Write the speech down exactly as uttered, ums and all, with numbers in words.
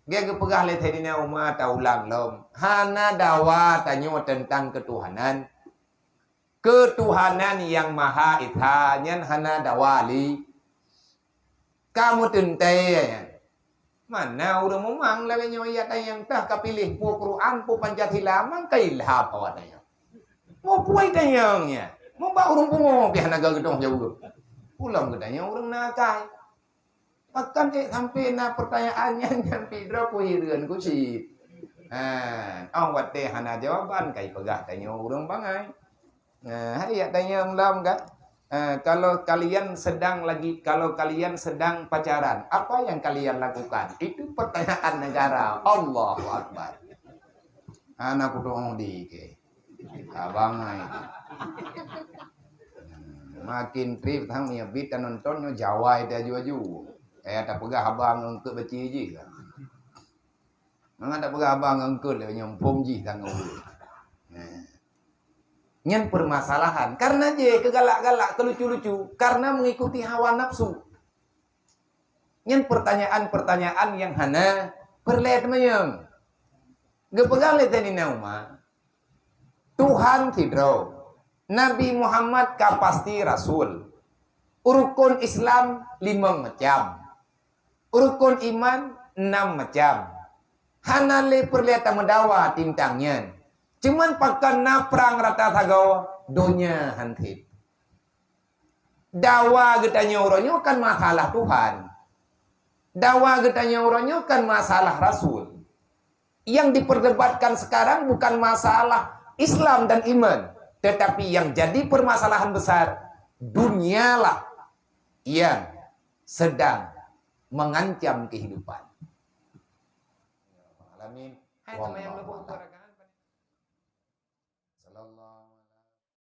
Geupeugah lé Saidina Umar, taulang lom, hana dawa tanyoe teuntang keutuhanan. Keutuhanan Yang Maha Esa nyan hana dawa lé. Ka meuteuntée nyan. Mana ureuëng mumang lagée nyoe, ya tanyong tah ka piléh peue Quran, peue Pancasila, mang ka ilham awak tanyong. Mau puai tanyong nyan. Mau bak ureuëng pungo pih hana geudoh jaweueb. Pulang geutanyong ureuëng na akai. Pakon cit sampai na pertanyaan nyan, nyan pih droe kuhireuen kucit. Ha, ong watée hana jawaban kai peugah tanyoe ureuëng bangai. Ha, hai yak tanyong lom kan? Ha, kalau kalian sedang lagi, kalau kalian sedang pacaran, apa yang kalian lakukan? Itu pertanyaan negara. Allahu Akbar. Hana kutuong di ke. Abang ai. Makin trip tang nyeubit dan nonton nyoe jawai dia aju-aju. Kaya tapeugah abang ngon eungkôt beci jih. Mangat tapeugah abang ngon eungkôt lé nyoe phom jih tang ngon. Nah. Nyan permasalahan. Karena je keugalak-galak, keulucu-lucu, karena mengikuti hawa nafsu. Nyan pertanyaan-pertanyaan yang hana peureulée teumanyong. Geupeugah lé Saidina Umar, Tuhan sidroe, Nabi Muhammad ka pasti rasul. Rukon Islam limong macam. Rukon iman enam macam. Hana lé peureulée tameudawa tintang nyan. Cuman pakon na prang rata sagoe, donya hansit. Dawa geutanyoe uroe nyoe kan masalah Tuhan. Dawa geutanyoe uroe nyoe kan masalah Rasul. Yang diperdebatkan sekarang bukan masalah Islam dan iman, tetapi yang jadi permasalahan besar, dunialah yang sedang mengancam kehidupan. Alamin. Hai, teuma nyang Wallahu a'lam. Sallallahu